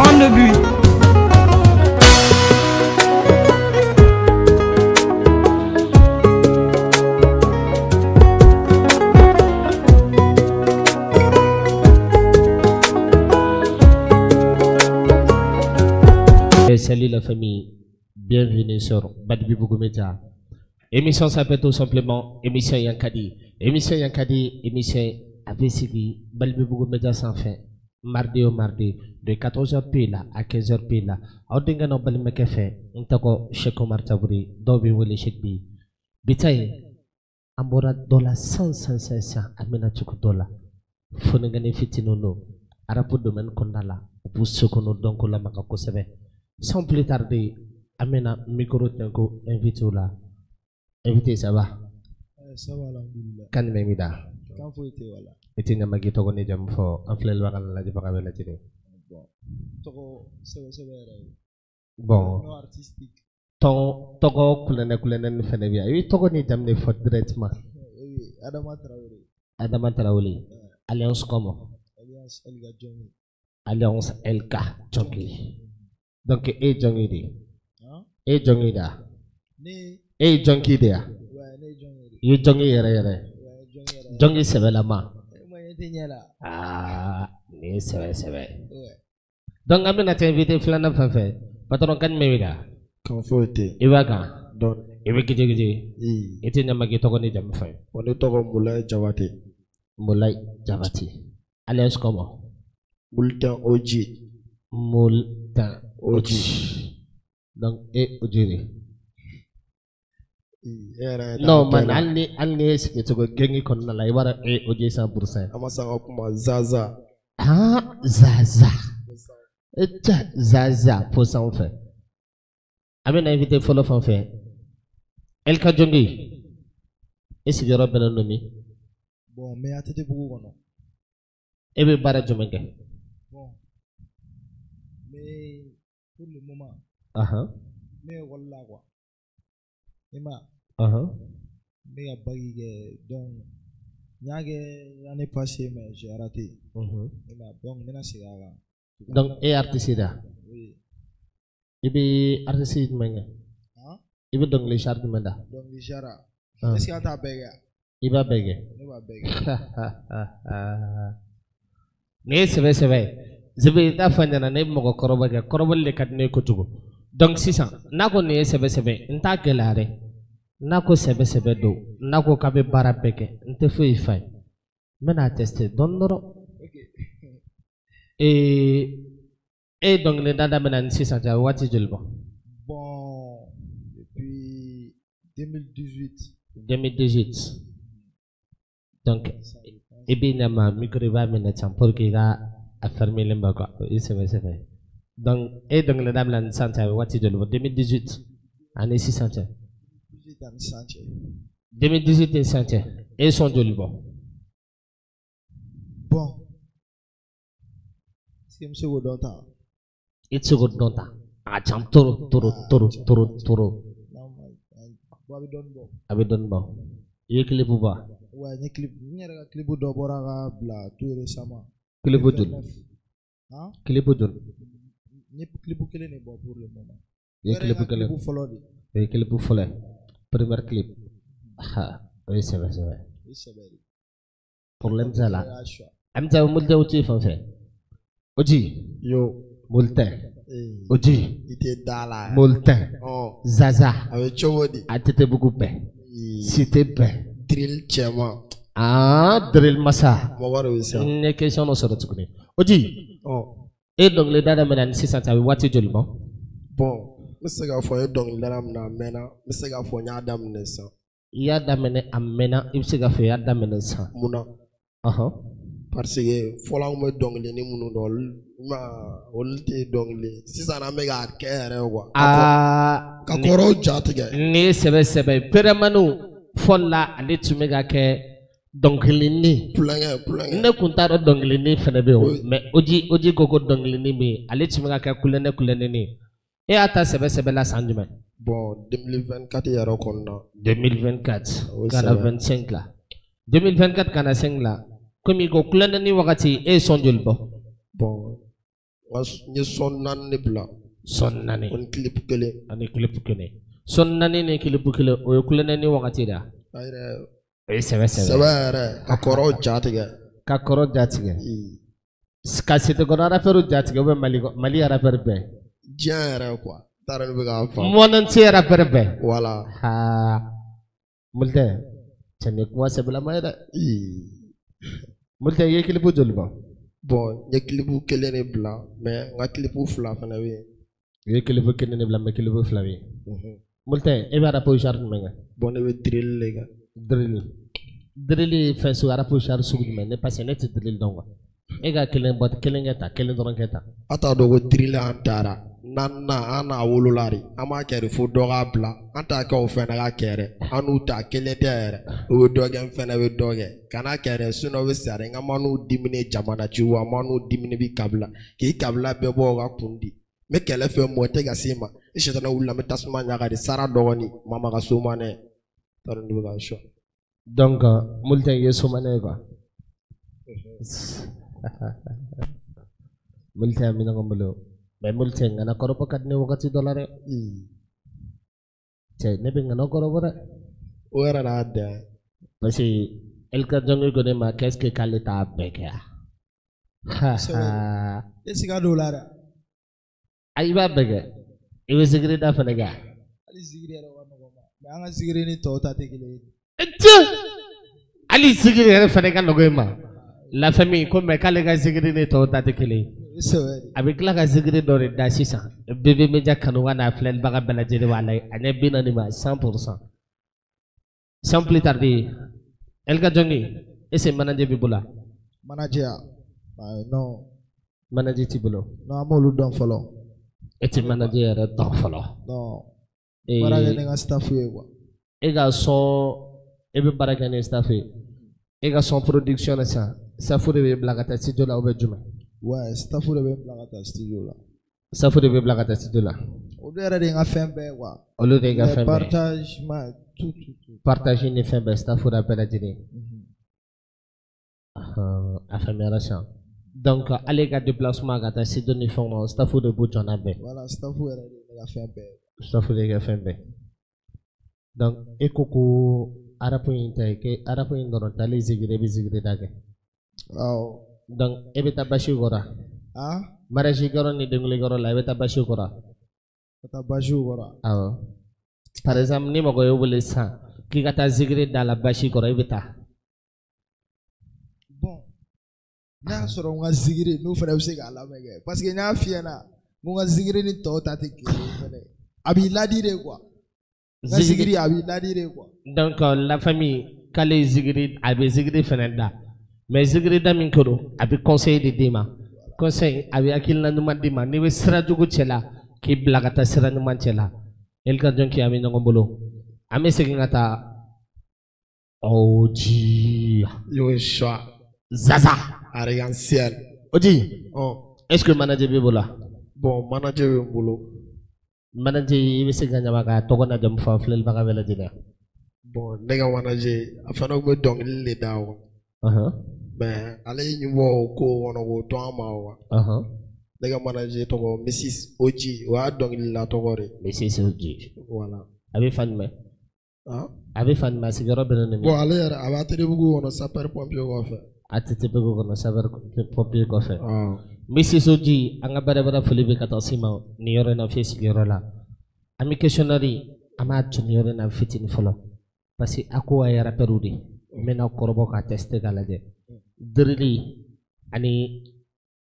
42 buts. Salut la famille, bienvenue sur Badibi Média. Émission s'appelle tout simplement Émission Yankadi. Émission Yankadi, émission AVCD, Badibi Média sans fin. Mardi au mardi, de 14h pile à 15h pile. Aw denga no balimake fɛ, n tɔgɔ Cheikh Omar Tabouré, dɔw bɛ wele Cheikh B. Bi ta in, an bɔra dɔ la san san san san, an bɛna tugu dɔ la. Fonɛnɛ fitinin don, rap domaine kɔnɔna la, u b'u seko n'u dɔnko lamaga kosɛbɛ. Sans plus tarder, an bɛna micro tɛnko invité la. Invité, ça va? Ça va, alhamdoulilah. Kan jumɛn b'i da? Kan foyi tɛ wala. I tɛ ɲama k'i tɔgɔ ni jamu fɔ an filɛlibaga ni lajɛbaga bɛɛ lajɛlen. Bon, tɔgɔ sɛbɛ sɛbɛ yɛrɛ ye. Bon. Nom artistique. Tɔn tɔgɔ kulɛnɛ kulɛnɛ ni fɛnɛ bɛ yan. I bɛ tɔgɔ ni jamu de fɔ directement. Oui, Adama Traoré. Adama Traoré. Alliance comment? Alliance LK Jɔngi. Alliance LK Jɔngi. Donc e ye jɔngi de ye? E ye jɔngi de ya? Ne. E ye jɔngi de ya? Ouais, ne ye jɔngi de. I ye jɔngi yɛrɛ yɛrɛ. Ouais, jɔngi yɛrɛ. Jɔngi sɛbɛlama. Ma ɲɛ tɛ ɲɛ la. Aa, nin ye sɛbɛ sɛbɛ. Ouais. Donc an bɛna taa invité filanan fan fɛ. Patron kan jumɛn b'i da? Kan foyi tɛ. I b'a kan? Dɔɔni. I bɛ gije gije. I tɛ ɲama k'i tɔgɔ ni jamu fɔ n ye. Bon, ne tɔgɔ Moulaye Jabate. Moulaye Jabate. Alliance comment? Moultan OG. Moultan OG. Donc e OG de. Non man, hali ni ye sigi cogo gengi kɔnɔna la, i b'a dɔn e OG 100%. An ma s'an ka kuma Zaza. Ah, Zaza. E cɛ Zaza fo sanfɛ. An bɛna invité fɔlɔ fan fɛ. LK Jɔngi. E sigiyɔrɔ bɛnnen don min? Bon, n bɛ ATT bugu kɔnɔ. E bɛ baara jumɛn kɛ? Bon, n bɛ pour le moment. Ahan. N bɛ école la quoi. I ma ye? Ahan. N bɛ ka bac kɛ, donc n y'a kɛ l'année passée mais j'ai raté. I ma ye? Donc n bɛna segin a kan. Donc e ye artiste de ye? Oui. I bɛ artiste jumɛn kɛ? I bɛ dɔnkili genre jumɛn da? Dɔnkili genre. Est-ce que an t'a bɛɛ kɛ? I b'a bɛɛ kɛ. Ne b'a bɛɛ kɛ. Nin ye sɛbɛ sɛbɛ ye. Zebe i t'a fɔ a ɲɛna ne bɛ mɔgɔkɔrɔba kɛ, kɔrɔbɔli de ka di ne ye kojugu. Donc sisan n'a ko nin ye sɛbɛ sɛbɛ n t'a gɛlɛya dɛ. N'a ko sɛbɛ sɛbɛ don, n'a ko k'a bɛ baara bɛɛ kɛ, n tɛ foyi f'a ye. N bɛna tester dɔɔni dɔrɔn. Ee, e ye dɔnkilida daminɛ ni sisan cɛ, a bɛ waati joli bɔ? Bon, depuis 2018. 2018. Donc i bɛ na ma micro i b'a minɛ tan pour que i ka a fermer len bɛ quoi, i sɛbɛ sɛbɛ. Donc e ye dɔnkilida daminɛ ni sisan cɛ, a bɛ waati joli bɔ? 2018 ani sisan cɛ. 2018 ani sisan cɛ. 2018 ni sisan cɛ, e ye son joli bɔ? Bon, est-ce que n bɛ se k'o dɔn ta? I tɛ se k'o dɔn ta. A ka ca trop trop trop trop trop. Bon, a bɛ dɔɔni bɔ. A bɛ dɔɔni bɔ. I ye clip bɔ wa? Ouais, n ye clip, n yɛrɛ ka clip dɔ bɔra ka bila tout récemment. Clip joli? Han? Clip joli? N ye clip kelen de bɔ pour le moment. I ye clip kelen? Clip fɔlɔ de. O ye clip fɔlɔ ye. Premier clip. Ha, o ye sɛbɛ sɛbɛ. O ye sɛbɛ de. Problème t'a la. An bɛ taa Moultan OG fan fɛ. OG. Yo. Moultan. OG. I tɛ da la. Moultan. Zaza. A bɛ cogo di? ATT bugu bɛɛ. Cité bɛɛ. Drill cɛman. Ah, drill masa. Mɔgɔ de bɛ siran. N ye question dɔ sɔrɔ tuguni. OG. E ye dɔnkilida daminɛ ni sisan cɛ, a bɛ waati joli bɔ? Bon, n bɛ se k'a fɔ n ye dɔnkilida daminɛ a mɛnna, n bɛ se k'a fɔ n y'a daminɛ sisan. I y'a daminɛ a mɛnna, i bɛ se k'a fɔ i y'a daminɛ sisan. Mun na? Parce que fɔlɔ an tun bɛ dɔnkilinin minnu dɔn, olu tɛ dɔnkili ye. Sisan an bɛ k'a kɛ yɛrɛ quoi. Aa. Ka kɔrɔw ja tigɛ. Nin ye sɛbɛ sɛbɛ ye. Peremaniw fɔlɔ la ale tun bɛ ka kɛ dɔnkilinin. Kulonkɛ kulonkɛ. Ne tun t'a dɔn dɔnkilinin fana bɛ yen o. Mais OG ko ko dɔnkilinin bɛ yen, ale tun bɛ ka kɛ kulonkɛ kulonkɛnin. E y'a ta sɛbɛ sɛbɛ la san jumɛn? Bon, 2024 yɛrɛ kɔnɔna. 2024 ka na 25 la. 2024 ka na 5 la. Komi i ko kulonkɛnin wagati e ye son joli bɔ? Bon, N ye son 4 de bila. Son 4. O ni clip 1. Ani clip 1. Son 4 ni clip 1 o ye kulonkɛ ni wagati da. A yɛrɛ. O ye sɛbɛ sɛbɛ. Sɛbɛ yɛrɛ ka kɔrɔw ja tigɛ. Ka kɔrɔ ja tigɛ. Ka Setekɔrɔ rappeur ja tigɛ ou bien Mali rappeur bɛɛ. Diɲɛ yɛrɛ quoi. Taara ne bɛ k'a faamu. Monde entier rappeur bɛɛ. Voilà. Haa. Multɛ cɛ nin ye kuma sɛbɛlama ye dɛ. Multɛ i ye clip joli bɔ? Bon n ye clip 1 de bila mais n ka clip 2 fana bɛ yen. I ye clip 1 de bila mais clip 2 bɛ yen. Multɛ e bɛ rap genre jumɛn kɛ? Bon ne bɛ drill de kɛ. Drill. Drill ye fɛn sugu rap genre sugu jumɛn ne parce que ne tɛ drill dɔn quoi. E ka kelen bɔ kelen kɛ tan kelen dɔrɔn kɛ tan. A t'a dɔn ko drill an taara naaninan an n'a wolola de an b'a kɛ de fo dɔ k'a bila an t'a kɛ o fɛnɛ ka kɛ dɛ an n'u ta kelen tɛ yɛrɛ o bɛ dɔ kɛ n fɛnɛ bɛ dɔ kɛ kana kɛ dɛ sinon o bɛ sa dɛ n ka man'u dimine jamana ci wa man'u dimine bi kabila k'i kabila bɛɛ bɔ o ka kun di n bɛ kɛlɛ fɛn mɔgɔ tɛ ka se ma ni sɛtanɛ wulila n bɛ tasuma ɲaga de sara dɔgɔnin mama ka somanɛ t'a dɔn ne bɛ ka sɔn. Donc Multɛ i ye somanɛ ye quoi. Multɛ an bɛ ɲɔgɔn bolo. Mais Multɛ ŋana kɔrɔbɔ ka di ne wagati dɔ la dɛ. Cɛ ne bɛ ŋana kɔrɔbɔ dɛ. O yɛrɛ de y'a dan ye. Parce que Elka Jɔngi ko ne ma qu'est-ce que k'ale t'a bɛɛ kɛ wa? E siga don o la dɛ. Ayi i b'a bɛɛ kɛ. I bɛ zikiri da fana kɛ. Hali zikiri yɛrɛ ka nɔgɔn ma. Mais an ka zikiri ni tɔw ta tɛ kelen ye. Hali zikiri yɛrɛ fana ka nɔgɔn i ma. La famille ko mais k'ale ka zikiri ni tɔw ta tɛ kelen ye. A bɛ tila ka zikiri dɔ de da sisan BB Media kanubaga n'a filɛlibaga bɛɛ lajɛlen b'a lajɛ a ɲɛ 40 ma 100%. Sans plus tarder Elka Jɔngi est-ce que manager b'i bolo? Manager non. Manager t'i bolo? Non an m'olu dɔn fɔlɔ. E tɛ manager yɛrɛ dɔn fɔlɔ? Non. Baara kɛ ni n ka staff ye quoi. E ka son e bɛ baara kɛ ni staff ye. E ka son production na sisan staff de bɛ bila ka taa studio la ou bien jumɛn? Ouais, staff de bɛ bila ka taa studio la. Staff de bɛ bila ka taa studio la. Olu yɛrɛ de ye n ka fɛn bɛɛ quoi. Olu de ye ka fɛn bɛɛ. Partage ma tout tout tout. Partage ni fɛn bɛɛ staff de bɛɛ lajɛlen. A faamuyara sisan. Donc ale ka déplacement ka taa studio ni fɛnw na staff de b'u jɔ n'a bɛɛ. Voilà, staff yɛrɛ de ye ne ka fɛn bɛɛ. Staff de ye ka fɛn bɛɛ. Donc e ko ko rap in tɛ kɛ rap in dɔrɔn tɛ hali zikiri e bɛ zikiri da kɛ. Awɔ. Donc e bɛ taa basi kɔrɔ. Ah? Mariage kɔrɔ ni denkuli kɔrɔ la i bɛ taa basi kɔrɔ. Ka taa basiw kɔrɔ. Awɔ. Par exemple ni mɔgɔ y'e wele sisan k'i ka taa zikiri da la basi kɔrɔ i bɛ taa. Bon n'a y'a sɔrɔ n ka zikiri n'u fana bɛ se k'a lamɛn kɛ parce que n y'a f'i ɲɛna n ko n ka zikiri ni tɔw ta tɛ kelen ye fɛnɛ a b'i ladi de quoi. N ka zikiri a b'i ladi de quoi. Donc la famille k'ale ye zikiri a bɛ zikiri fɛnɛ da. Mais zikiri da min ko don a bɛ conseil de d'i ma conseil a bɛ hakilina ɲuman d'i ma n'i bɛ sira jugu cɛ la k'i bila ka taa sira ɲuman cɛ la Elka Jɔnki a bɛ ɲɔgɔn bolo an bɛ segin ka taa Oji. Yoshua. Zaza. Arc-en-ciel. Oji. Oh. Est-ce que manager b'i bolo? Bon manager bɛ n bolo. Manager i bɛ se ka ɲama k'a tɔgɔ n'a jamu fɔ an filɛlibaga bɛɛ lajɛlen. Bon ne ka manager a fana tun bɛ dɔnkili de da o. Mais ale y'i bɔ o ko kɔnɔ k'o to an ma wa. Ne ka manager tɔgɔ Mrs Oji o y'a dɔnkilila tɔgɔ de. Mrs Oji. Voilà. A bɛ fan jumɛn? A bɛ fan jumɛn a sigiyɔrɔ bɛnnen don min? Bon ale yɛrɛ a bɛ ATT-bugu kɔnɔ sapeur pompier kɔfɛ. ATT-bugu kɔnɔ sapeur pompier kɔfɛ. Mrs Oji an ka baara foli bɛ ka taa s'i ma nin yɔrɔ in na f'e sigiyɔrɔ la. An bɛ questionnaire an b'a jɔ nin yɔrɔ in na fitinin fɔlɔ parce que a ko a ye rappeur de ye. N bɛna kɔrɔbɔ k'a tester k'a lajɛ. Drili ani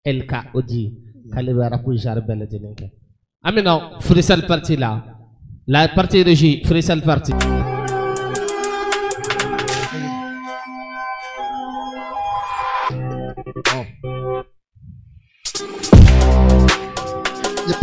Elka Oji k'ale bɛ rap genre bɛɛ lajɛlen kɛ. An bɛna freestyle partie la. La partie régie freestyle partie.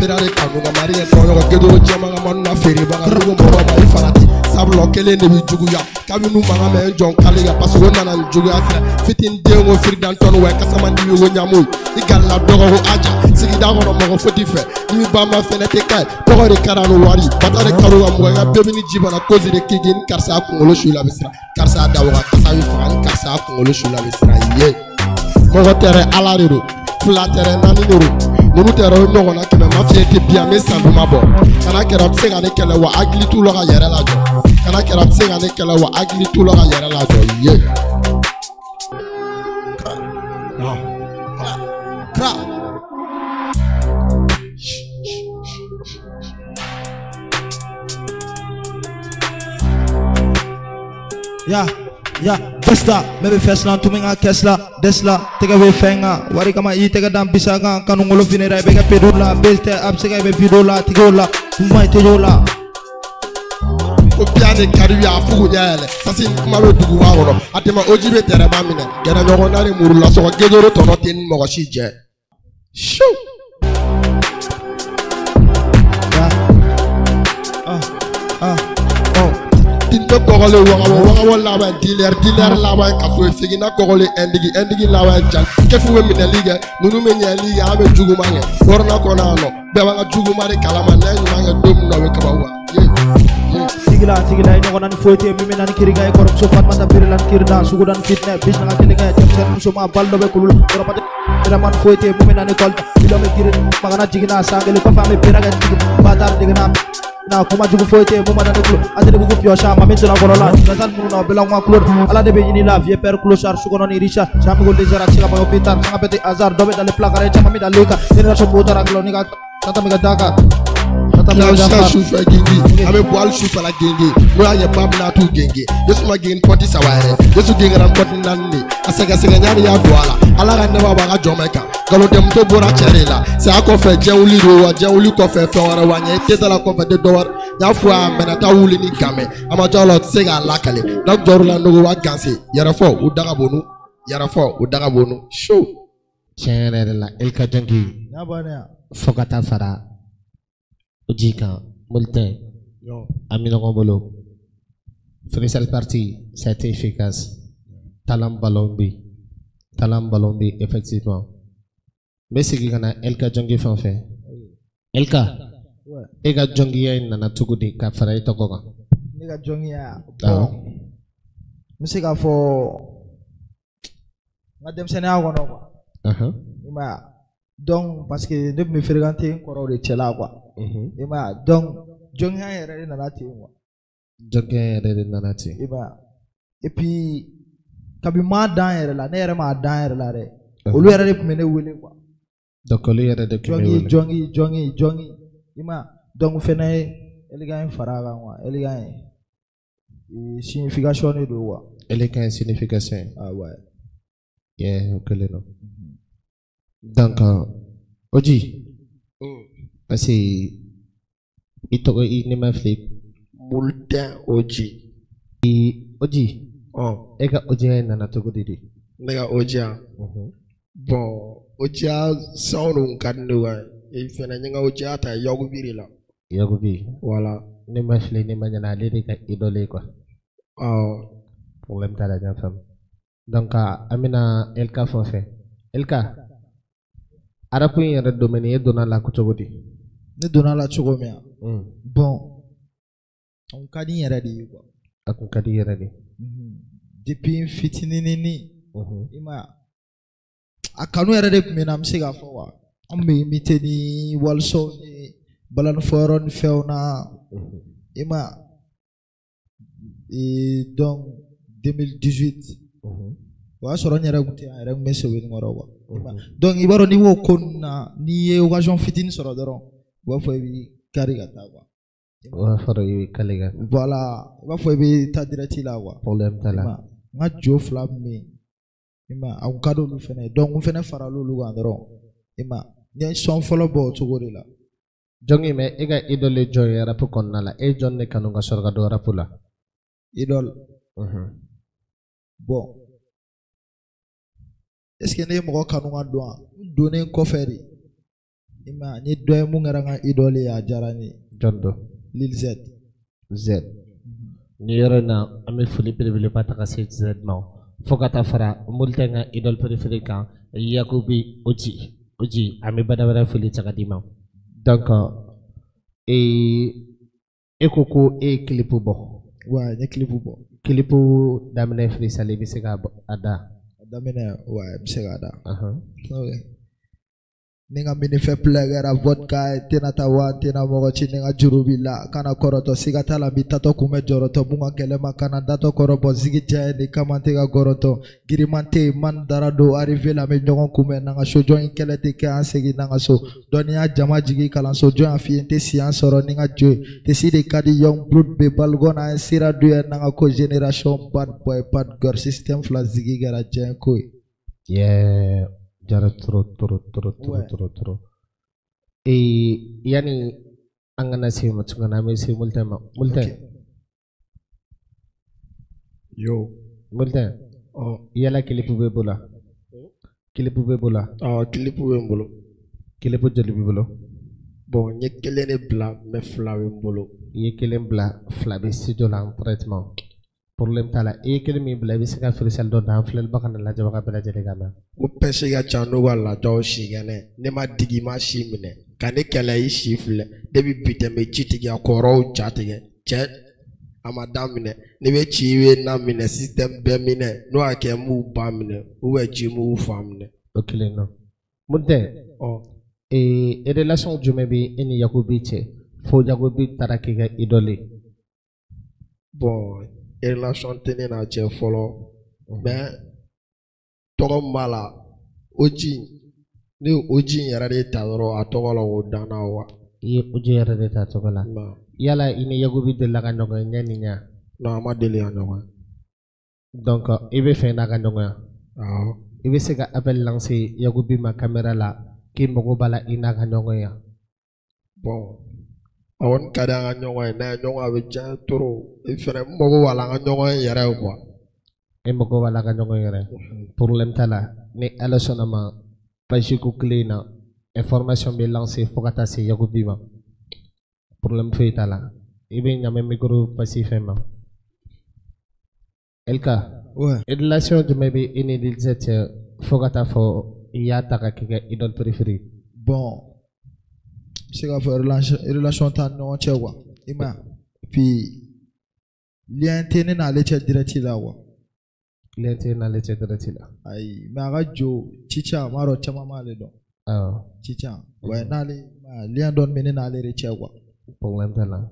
Perare kanu ka mari ye tɔɲɔgɔn gedoro jɛman ka manu na feerebaga nugu mɔgɔ ma i farati sabula kelen de bɛ juguya kabini mankan mɛ n jɔn kale kan parce que o nana ni juguya fɛ fitinin den ko firidan tɔni wa kasaman dimi ko ɲamu i galila dɔgɔ ko aja sigida kɔnɔ mɔgɔ foyi fɛ ni ba ma fɛnɛ tɛ ka ye tɔgɔ de ka ni wari bata de karo ka mɔgɔ i ka bɛɛ ni ji bana kozi de k'i ni karisa kunkolo su la bɛ siran karisa da waga kasa bɛ faga ni karisa kunkolo su la bɛ siran ye mɔgɔ tɛ dɛ ala de don fila tɛ dɛ naani de don. Ninnu tɛ yɛrɛ o ɲɔgɔnna 100 ma fiɲɛ tɛ bi an bɛ san duman bɔ. Kana kɛra a bɛ se ka ne kɛlɛ wa hakili t'u la ka yɛrɛ lajɔ. Kana kɛra a bɛ se ka ne kɛlɛ wa hakili t'u la ka yɛrɛ lajɔ. Ye. Kra. Ya, ya, besta, me bɛ fɛsla tumi ka kɛsla, desla, tɛgɛ bɛ fɛn kan, wari kama i tɛgɛ dan bisa kan, kanu ngolo finira i bɛ kɛ pedo la, base tɛ a bɛ se ka i bɛ video la, tigɛw la, kuma i tɛ la. Ko biya de ka di u ye a fugu ɲɛ yɛlɛ sasi ni kuma bɛ duguba kɔnɔ a tɛmɛ oji bɛ tɛrɛba minɛ gɛrɛ ɲɔgɔn na ni muru lasɔgɔ gejoro tɔnɔ tɛ ni mɔgɔ si jɛ. Su. Ya, ah, ah, oh. Tintɔ kɔgɔlen wagabɔ wagabɔ laban dilɛri dilɛri laban kaso ye seginna kɔgɔlen ɛndigi ɛndigi laban ja kɛfu bɛ minɛli kɛ ninnu bɛ ɲɛli kɛ an bɛ juguman kɛ wɔrɔnan kɔnɔ yan nɔ bɛɛ b'an ka juguman de kalama n'a ye ɲuman kɛ don min na o bɛ kaba wa. Tigila tigila i ɲɔgɔnna ni foyi tɛ yen min bɛ na ni kiriga ye kɔrɔmuso Fatumata Birila ni kirina suguda ni fitinɛ bisina ka kelen kɛ denmisɛnnin musoman bali dɔ bɛ kulu la kɔrɔba tɛ ni foyi tɛ yen min bɛ na ni kɔli miliyɔn bɛ girin magana jiginna san kelen kɔfɛ an bɛ bera kɛ jigin ba degena na kuma jugu foyi tɛ yen mun ma na ne kulo a tɛ ne bugu piyɔsa ma min donna kɔrɔ la nata ninnu na o bɛɛ la n ka kulo ala de bɛ ɲini la vieux père clochard su kɔnɔ ni Richard Jean Miguel Désert a tɛ se ka bɔ hôpital sanga bɛɛ tɛ hasard dɔ bɛ dalen placard ye caman bɛ dalen kan génération b'o taara gulɔ ni ka tata mi ka da kan tata mi ka Kilan da sufɛ genge an bɛ bɔ hali sufɛ la genge n'o y'a ɲɛ ba bɛna t'u genge Yesu ma genge ni pɔti 3 yɛrɛ Yesu gengera ni pɔti 4 de a sɛgɛsɛgɛ ɲa de y'a don a la Ala ka nɛɛma b'a ka jɔnmɛ kan nkalondenmuso bɔra cɛ de la saya kɔfɛ diɲɛ wuli don wa diɲɛ wuli kɔfɛ fɛn wɛrɛ wa ɲɛ i tɛ la kɔfɛ tɛ dɔ wɛrɛ n y'a fɔ a mɛnna taa wuli ni gamɛ a ma jɔ la o tɛ se k'a lakale n'a jɔr'u la nogo wa ganse yɛrɛfɔ u da ka bon nu yɛrɛfɔ u da ka bon nu su. Tiɲɛ yɛrɛ yɛrɛ la Elka Junkie fo ka taa fara Oji kan Molten an bɛ ɲɔgɔn bolo. Freestyle party, ça a été efficace. Talent ballon bi. Talent ballon bi effectivement. N bɛ segin ka na Elka Junkie fan fɛ. Elka, e ka jɔnkiya in nana cogo di ka fara i tɔgɔ kan? Ne ka jɔnkiya, bon, n bɛ se k'a fɔ n ka denmisɛnninya kɔnɔ quoi. I m'a ye donc parce que ne tun bɛ fréquenter n kɔrɔw de cɛla quoi. I m'a ye donc jɔnkiya yɛrɛ de nana ten quoi. Jɔnkiya yɛrɛ de nana ten. I m'a ye et puis kabi n m'a dan yɛrɛ la ne yɛrɛ m'a dan yɛrɛ la dɛ. Olu yɛrɛ de tun bɛ ne wele quoi. Donc olu yɛrɛ de tun bɛ wele. Jɔnki jɔnki jɔnki i m'a ye donc fɛnɛ ye Elika in fara a kan quoi. Elika in signification de don quoi. Elika in signification. Ah ouais. Yeah, o kɛlen don. Donc Oji, parce que i tɔgɔ i ne ma fili. Molten Oji. Oji, e ka Ojiya in nana cogo di de? Ne ka Ojiya. Bon, Ojiya sanw de ka di ne wa. E fɛnɛ n ye n ka Ojiya ta Yakubi de la. Yakubi. Voilà. Ne ma fili ne ma ɲinɛ ale de ka idole ye quoi. Problème t'a la n y'a faamu. Donc an bɛna Elka fan fɛ. Elka, rap in yɛrɛ domaine e donna la cogo di? Ne donna la cogo min na. Bon, a kun ka di n yɛrɛ de ye quoi. A kun ka di i yɛrɛ de. Depuis n fitininini. I m'a ye a kanu yɛrɛ de tun bɛ n na n bɛ se k'a fɔ quoi. An tun bɛ imiter ni walisow ni balani fɔyɔrɔ ni fɛnw na. I m'a ye donc 2018. O y'a sɔrɔ n yɛrɛ tun tɛ yan, a yɛrɛ tun bɛ Sebenikɔrɔ quoi. Donc i b'a dɔn n'i b'o ko ninnu na n'i ye occasion fitinin sɔrɔ dɔrɔn u b'a fɔ i b'i kari ka taa quoi. O b'a sɔrɔ i bɛ kari ka. Voilà, i b'a fɔ i bɛ taa direct la quoi. Problème t'a la. N ka jo 2 tun bɛ yen. I m'a ye a kun ka di olu fɛnɛ ye donc n fɛnɛ farala olu kan dɔrɔn. I m'a ye n ye son fɔlɔ bɔ o cogo de la. Jɔnki mais e ka idole ye jɔn ye rap kɔnɔna la? E ye jɔn de kanu ka sɔrɔ ka don rap la? Idole. Bon. Est-ce que ne ye mɔgɔ kanu ka don wa? N donnen kɔfɛ de. I m'a ye n ye dɔ ye mun kɛra n ka idole ye a diyara n ye. Jɔn don? Lil Z. Z. Nin yɔrɔ in na an bɛ foli belebeleba ta ka se Z ma. Fo ka taa fara Molten ka idole préféré kan Yakubi Oji. Oji an bɛ badabada foli ta ka d'i ma. Donc e ko ko e ye clip bɔ. Ouais, n ye clip bɔ. Clip daminɛ freestyle i bɛ se k'a da. A daminɛ, ouais, n bɛ se k'a da. Ok. Ni n ka minifɛn plɛ kɛra vodka ye, tɛna taa wa tɛna mɔgɔ ci ni n ka juru b'i la, kana kɔrɔtɔ siga t'a la n b'i tatɔ kunbɛ jɔrɔtɔ, mun ka gɛlɛn ma kana datɔ kɔrɔbɔ, zigi diya ye nin kama n tɛ ka gɔrɔntɔ, giriman tɛ yen man dara don arrivé la n bɛ ɲɔgɔn kunbɛ n'an ka so, jɔn in kɛlɛ tɛ kɛ an segin n'an ka so, dɔnniya jama jigin kalanso, jɔn y'a f'i ye n tɛ siyan sɔrɔ ni n ka jo ye, tesi de ka di young blood bɛ balgon an ye sira don ye n'an ka ko génération bad boy bad girl système fila zigi kɛra diɲɛ ko ye. Yeah. Jara trop trop trop trop trop trop. Et yani an kana se ma tuguni an bɛ se Multin ma. Multin. Yo. Multin. Yala clip bɛ bolo? Clip bɛ bolo? Clip bɛ n bolo. Clip joli b'i bolo? Bon, n ye kelen de bila mais fila bɛ n bolo. I ye kelen bila, fila bɛ studio la en traitement. Problème t'a la. I ye kelen min bila i bɛ se ka freestyle dɔ d'an filɛlibaga n'a lajɛbaga bɛɛ lajɛlen kan na. Ko pɛsi ka ca n'u ka ladaw si kɛnɛ, ne ma digi ma si minɛ, ka ne kɛlɛ i si filɛ, ne bɛ bi tɛmɛ ci tigɛ a kɔrɔw ja tigɛ, cɛ a ma daminɛ, ne bɛ ci i bɛ na minɛ, système bɛɛ minɛ, n'o y'a kɛ n b'u ba minɛ, ou bien ji n b'u fa minɛ. O kelen nɔ. Multin. Ee relation jumɛn bɛ e ni Yakubi cɛ fo Yakubi taara k'i ka idole ye? Bon, relation tɛ ne n'a cɛ fɔlɔ, mais tɔgɔ min b'a la, Oji, ne ye Oji in yɛrɛ de ta dɔrɔn a tɔgɔ la o danna wa. I ye Oji yɛrɛ de ta tɔgɔ la. Yala i ni Yakubi delila ka ɲɔgɔn ye ɲɛ ni ɲɛ? Non, an ma deli ka ɲɔgɔn ye. Donc i bɛ fɛ n'a ka ɲɔgɔn ye? Awɔ. I bɛ se ka appel lancer Yakubi ma caméra la k'i mago b'a la i n'a ka ɲɔgɔn ye? Bon, a kɔni ka di an ka ɲɔgɔn ye, n'a ye ɲɔgɔn a bɛ diya trop, e fɛnɛ n mago b'a la an ka ɲɔgɔn ye yɛrɛ quoi. E mago b'a la ka ɲɔgɔn yɛrɛ. Problème t'a la, ni Ala sɔnna ma page ko kelen in na information bɛ lancer fo ka taa se Yakubi ma. Problème foyi t'a la. I bɛ ɲamɛ micro passer fɛn ma. Elka. Ouais. Relation jumɛn bɛ e ni Lil Z cɛ fo ka taa fɔ i y'a ta ka k'i ka idole préférée? Bon, n bɛ se k'a fɔ relation t'an ni ɲɔgɔn cɛ quoi. I m'a ye? Puis lien tɛ ne n'ale cɛ direct la quoi. Lien tɛ n'ale cɛ direct la. Ayi, mais a ka jo Cica, n b'a dɔn caman b'ale dɔn. Awɔ. Cica, ouais, n'ale lien dɔɔni bɛ ne n'ale de cɛ quoi. Problème t'a la.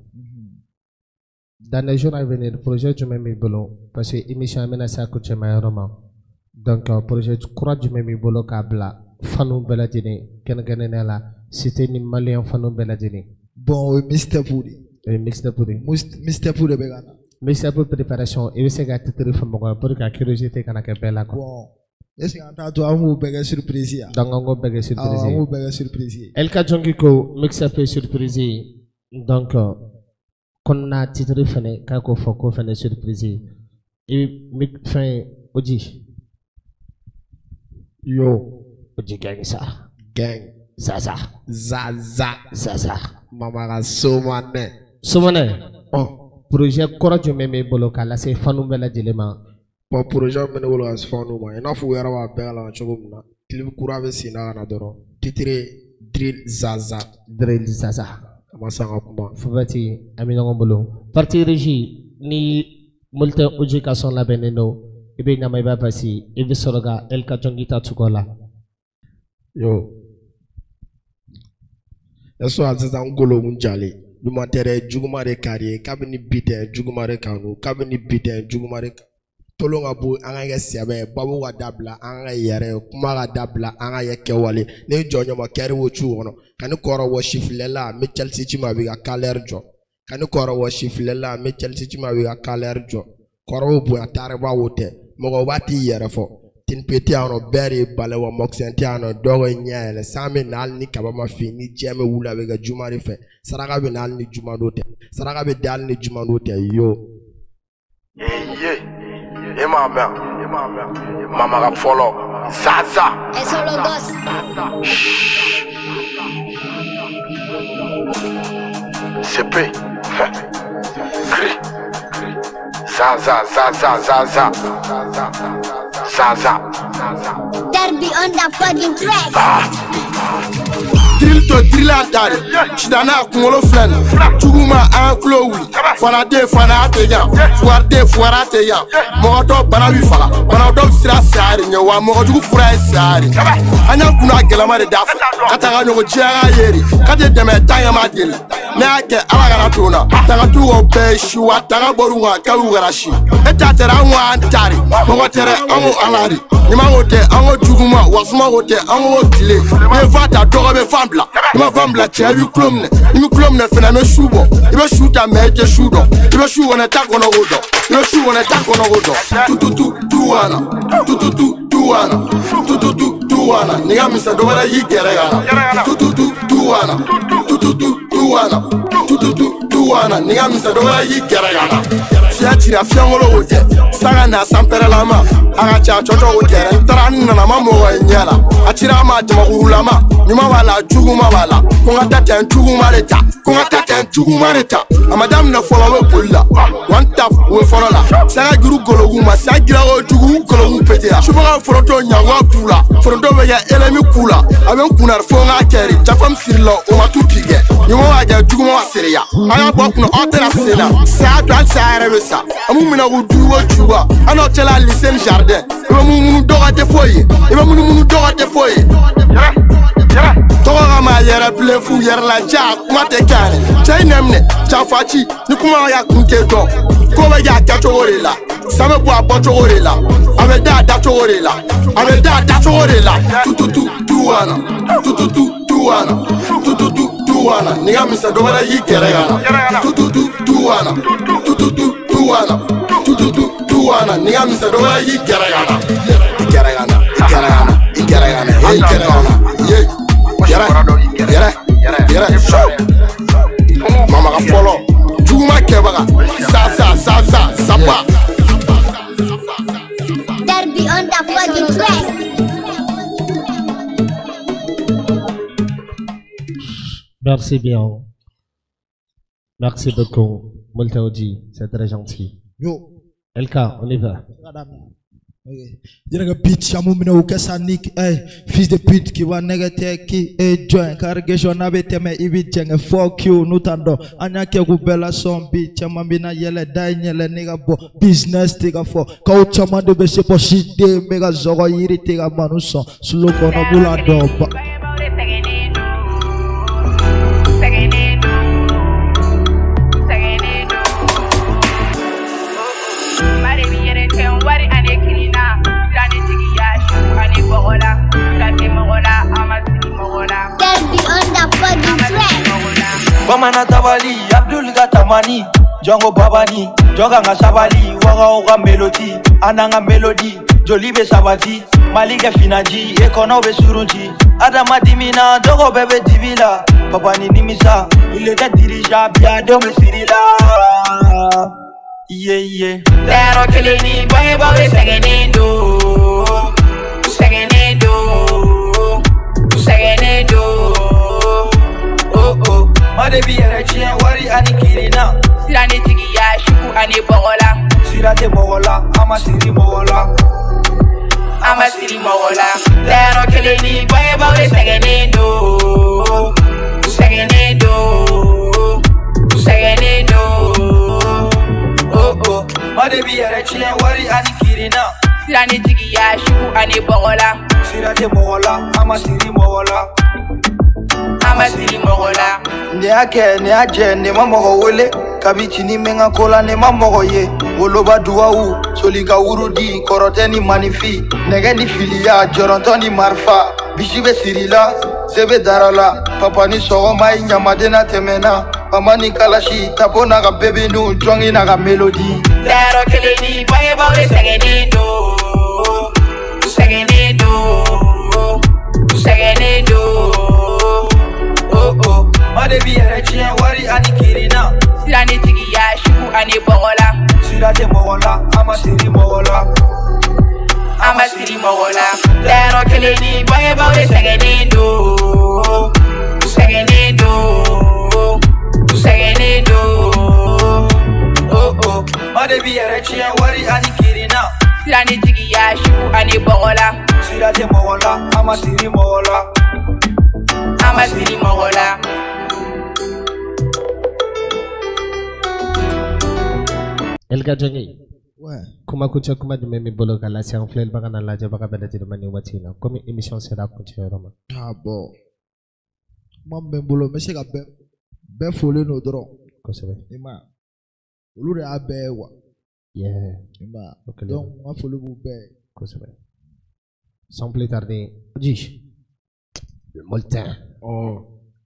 Dans les jours à venir, projet jumɛn b'i bolo? Parce que émission an bɛna se a kuncɛma yɔrɔ ma. Donc projet kura jumɛn b'i bolo k'a bila fanu bɛɛ lajɛlen kɛrɛnkɛrɛnnenya la cité ni malien fanu bɛɛ lajɛlen? Bon, o ye mixtape de ye. O ye mixtape de ye. Mixtape de bɛ ka na. Mixtape préparation, i bɛ se ka titre fɔ mɔgɔ ye pour que a curiosité kana kɛ bɛɛ la quoi. Bon, est ce que an t'a to an b'o bɛɛ kɛ surprise ye? Donc an k'o bɛɛ kɛ surprise ye. Awɔ, an b'o bɛɛ kɛ surprise ye. Elka Jɔnki ko mixtape surprise ye. Donc kɔnɔna titre fɛnɛ k'a k'o fɔ k'o fɛnɛ surprise ye. I bɛ fɛn Oji. Yo. Oji gang sa. Gang. Zaza. Zaza. Zaza. Mama ka somanɛ. Somanɛ. Projet kɔrɔ jumɛn b'i bolo k'a lase fanu bɛɛ lajɛlen ma? Bon, projet min bɛ ne bolo ka se fanu ma, i n'a fɔ u yɛrɛ b'a bɛɛ kalama cogo min na, clip kura bɛ sen na ka na dɔrɔn, titre Drill Zaza. Drill Zaza. A ma san ka kuma. Fubati, an bɛ ɲɔgɔn bolo. Partie régie ni Multin Oji ka son labɛnnen don, i bɛ ɲama i b'a basi, i bɛ sɔrɔ ka Elka Jɔnki ta tugu a la. Yo. Ɛsɔ a sisan n golo n jalen. Ɲuman tɛ dɛ, juguman de ka di ye. Kabini bi tɛ, juguman de kanu. Kabini bi tɛ, juguman de kanu. Tolon ka bɔ an ka kɛ sɛbɛ ye, babu ka dabila an ka kɛ yɛrɛ ye, kuma ka dabila an ka kɛ kɛwale. Ne jɔ ɲɔgɔn kɛri wo cu kɔnɔ, ka ne kɔrɔ wɔ sifilɛ la, n bɛ Chelsea ci ma a b'i ka kalɛri jɔ. Ka ne kɔrɔ wɔ sifilɛ la, n bɛ Chelsea ci ma a b'i ka kalɛri jɔ. Kɔrɔw bonya taariba wo tɛ, mɔgɔ b'a t'i yɛrɛ fɔ. Tinpe tɛ yan nɔ, bɛɛ de ye balɛ wa mɔkisɛn tɛ yan nɔ, dɔw ye ɲɛ yɛlɛ. San bɛ na hali ni kaba ma fin, ni diɲɛ bɛ wuli a bɛ kɛ juma de fɛ. Saraka bɛ na hali ni juma don tɛ, saraka bɛ di hali ni juma don tɛ yo. Ye e m'a mɛn, mama ka fɔlɔ Zaza. CP Cri Zaza Zaza Zaza Zaza. Derby on the fucking track. Drill to dirila dari sidana kunkolo filɛ nin juguma an tulo wuli fanaden fana tɛ yan fugariden fugara tɛ yan mɔgɔ dɔw bana b'i faga bana dɔw bɛ siran saya de ɲɛ wa mɔgɔ jugu fura ye saya de an y'an kunna gɛlɛma de da fɛ ka taga ɲɔgɔn jɛya ye de ka tɛ dɛmɛ tan ɲɛ ma deli ne y'a kɛ ala kana to n na tagatugu bɛɛ ye si wa taga bɔr'u kan k'u kɛra si e ta tɛrɛ an ko an ta de mɔgɔ tɛrɛ an ko ala de ɲuman ko tɛ an ko juguma wa suma ko tɛ an ko tile n'i ye fan ta dɔgɔ bɛ fan bila n'i ma fan bila cɛ i b'i kulo minɛ n'i m'i kulo minɛ fɛnɛ i bɛ su bɔ i bɛ su ta mɛ i tɛ su dɔn i bɛ su kɔnɔ i t'a kɔnɔ ko dɔn i bɛ su kɔnɔ i t'a kɔnɔ ko dɔn tututu tuwana tututu tuwana tututu tuwana n'i ka misɛn dɔ wɛrɛ y'i gɛrɛ ka na tututu tuwana tututu tuwana tututu tuwana n'i ka misɛn dɔ wɛrɛ y'i gɛrɛ ka na fiɲɛ cira fiɲɛkolo o tɛ saga na sanpɛrɛlama a ka ca cɔcɔ o tɛ n taara n nana ma mɔgɔ ye ɲɛ la a cira a ma jamakurulama ɲuman b'a la juguma b'a la ko n ka taa tɛ n juguma de ta ko n ka taa tɛ n juguma de ta a ma daminɛ fɔlɔ o bɛ boli la one tap o bɛ fɔlɔ la saga juru gologu ma sa gira o jugu gologu petera subaga foronto ɲagoya b'u la foronto bɛ kɛ elemi k'u la a bɛ n kunna fo n k'a kɛ de jafa min siri la o ma tu k'i kɛ ɲuman b'a kɛ juguma b'a seereya an y'a bɔ a kunna aw tɛna sen na saya to hali saya yɛrɛ bɛ sa an b'u minɛ k'u dugu o juba an n'aw cɛla lycée ni jardin i bɛ munumunu dɔ ka tɛ foyi ye i bɛ munumunu dɔ ka tɛ foyi ye tɔgɔ ka ma yɛrɛ bilen fu yɛrɛ la ja kuma tɛ kɛ yɛrɛ cɛ i nɛ minɛ janfaci ni kuma y'a kun tɛ dɔn ko bɛ kɛ a kɛcogo de la san bɛ bɔ a bɔcogo de la a bɛ da a dacogo de la a bɛ da a dacogo de la tututu tuwana tututu tuwana tututu tuwana n'i ka misɛn dɔ wɛrɛ y'i gɛrɛ ka na tututu tuwana tututu tuwana tututu tuwana n'i ka misɛn dɔ wɛrɛ y'i gɛrɛ ka na i gɛrɛ ka na i gɛrɛ ka na i gɛrɛ ka na i gɛrɛ ka na ye yɛrɛ yɛrɛ yɛrɛ su mamaga fɔlɔ juguma kɛbaga sa sa sa sa saba. Derby on the fucking track. Merci bien. Merci beaucoup, Moltaoji, c'est très gentil. Yo. LK, on y va. Yɛrɛ bitch amu minɛ u kɛ sa nick ey fils de pute k'i wa nɛgɛ tɛ k'i e join kari n'a bɛ tɛmɛ i bɛ jɛngɛ fuck you n'u t'an dɔn an y'a kɛ k'u bɛɛ lasɔn bi caman bɛ na yɛlɛ da in yɛlɛ ne ka bɔ business tɛ ka fɔ k'aw caman de bɛ se bɔ si den bɛ ka zɔgɔ yiri tɛ ka manu sɔn sulo kɔnɔ b'u la dɔn ba. Bamana tabali, Abdul Gatamani, Django Babani, Joganga Sabali, Waga Oga Melody, Ananga Melody, Joli be Sabati, Malika Finaji, Ekono be Surunji, Adama Dimina, Dogo Bebe Divila, Papa ni Nimisa, il était dirigeant, Biado me Sirila. Yeah, yeah. Tero kilini, boy, boy, segenendo, segenendo, segenendo. Oh, oh. Madebi yɛrɛ tiɲɛ wari ani kirina. Sira ni jigiya sugu ani bɔgɔ la. Sira tɛ mɔgɔ la, an ma siri mɔgɔ la. An ma siri mɔgɔ la. Tɛrɔ kelen ni bangebaaw de sɛgɛnnen don. U sɛgɛnnen don. U sɛgɛnnen don. Oh oh. Madebi yɛrɛ tiɲɛ wari ani kirina. Sira ni jigiya sugu ani bɔgɔ la. Sira tɛ mɔgɔ la, an ma siri mɔgɔ la. An ma siri mɔgɔ la. Ne y'a kɛ ne y'a jɛ ne ma mɔgɔ wele kabi cini bɛ n ka ko la ne ma mɔgɔ ye woloba duwawu soli ka wurudi kɔrɔtɛ ni manifin nɛgɛ ni filiya jɔrɔntɔ ni marifa bisi bɛ siri la se bɛ dara la papa ni sɔgɔma ye ɲamaden na tɛmɛna mama ni kalasi tapo n'a ka bebinu jɔngi n'a ka melodi. Tɛrɔ kelen ni bangebaaw de sɛgɛnnen don u sɛgɛnnen don u sɛgɛnnen don. Oh oh. Madebi yɛrɛ tiɲɛ wari ani kirina. Sira ni jigiya sugu ani bɔgɔ la. Sira tɛ mɔgɔ la, an ma siri mɔgɔ la. An ma siri mɔgɔ la. Tɛrɔ kelen ni bangebaaw de sɛgɛnnen don. U sɛgɛnnen don. U sɛgɛnnen don. Oh oh. Madebi yɛrɛ tiɲɛ wari ani kirina. Sira ni jigiya sugu ani bɔgɔ la. Sira tɛ mɔgɔ la, an ma siri mɔgɔ la. An ma ma siri mɔgɔ la. Elga Jɔnge. Ouais. Kuma kuncɛ kuma jumɛn b'i bolo ka lase an filɛlibaga n'a lajɛbaga bɛɛ lajɛlen ma nin waati in na komi émission sera a kuncɛyɔrɔ ma? Ah bon, kuma min bɛ n bolo, n bɛ se ka bɛɛ folen don dɔrɔn. Kosɛbɛ. I ma ye, olu de y'a bɛɛ ye quoi. Yeah. I ma ye. O kɛlen. Donc n ka foli b'u bɛɛ ye. Kosɛbɛ. Sans plus tarder, Ji. Moltin. Oh.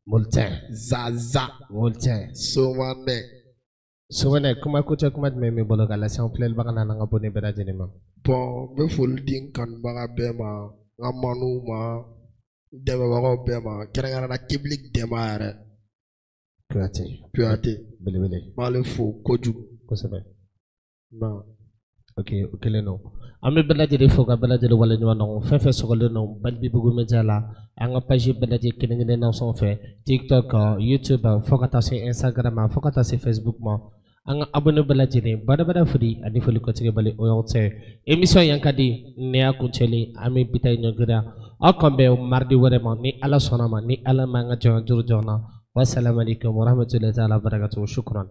Moltin. Zaza. Moltin. Somanɛ. Somanɛ, kuma kuncɛ kuma jumɛn b'i bolo ka lase an filɛlibaga n'an ka abonné bɛɛ lajɛlen ma? Bon, n bɛ foli di n kanubaga bɛɛ ma, n ka manuw ma, n dɛmɛbagaw bɛɛ ma, kɛrɛnkɛrɛnnenya la Kiblik Dɛnba yɛrɛ. Kuyate. Kuyate. Belebele. N b'ale fo kojugu. Kosɛbɛ. Non. Ok, o kɛlen don. An bɛ bɛɛ lajɛlen fo ka bɛɛ lajɛlen waleɲuman dɔn. Fɛn fɛn sɔgɔlen don Balibibugu Media la, an ka page bɛɛ lajɛlen kelen kelenna sanfɛ, TikTok, YouTube, fo ka taa se Instagram ma, fo ka taa se Facebook ma. An ka abonné bɛɛ lajɛlen, badabada foli ani foli kɔtigɛ bali o y'aw tɛ. Émission yan ka di, ne y'a kuncɛlen, an bɛ bi ta in ɲɔngiri. Aw k'an bɛn mardi wɛrɛ ma, ni Ala sɔnna ma, ni Ala m'an ka jɔn juru jɔn na. Wassalamu alaikum warahmatullahi ta'ala barakatuhu. Shukran.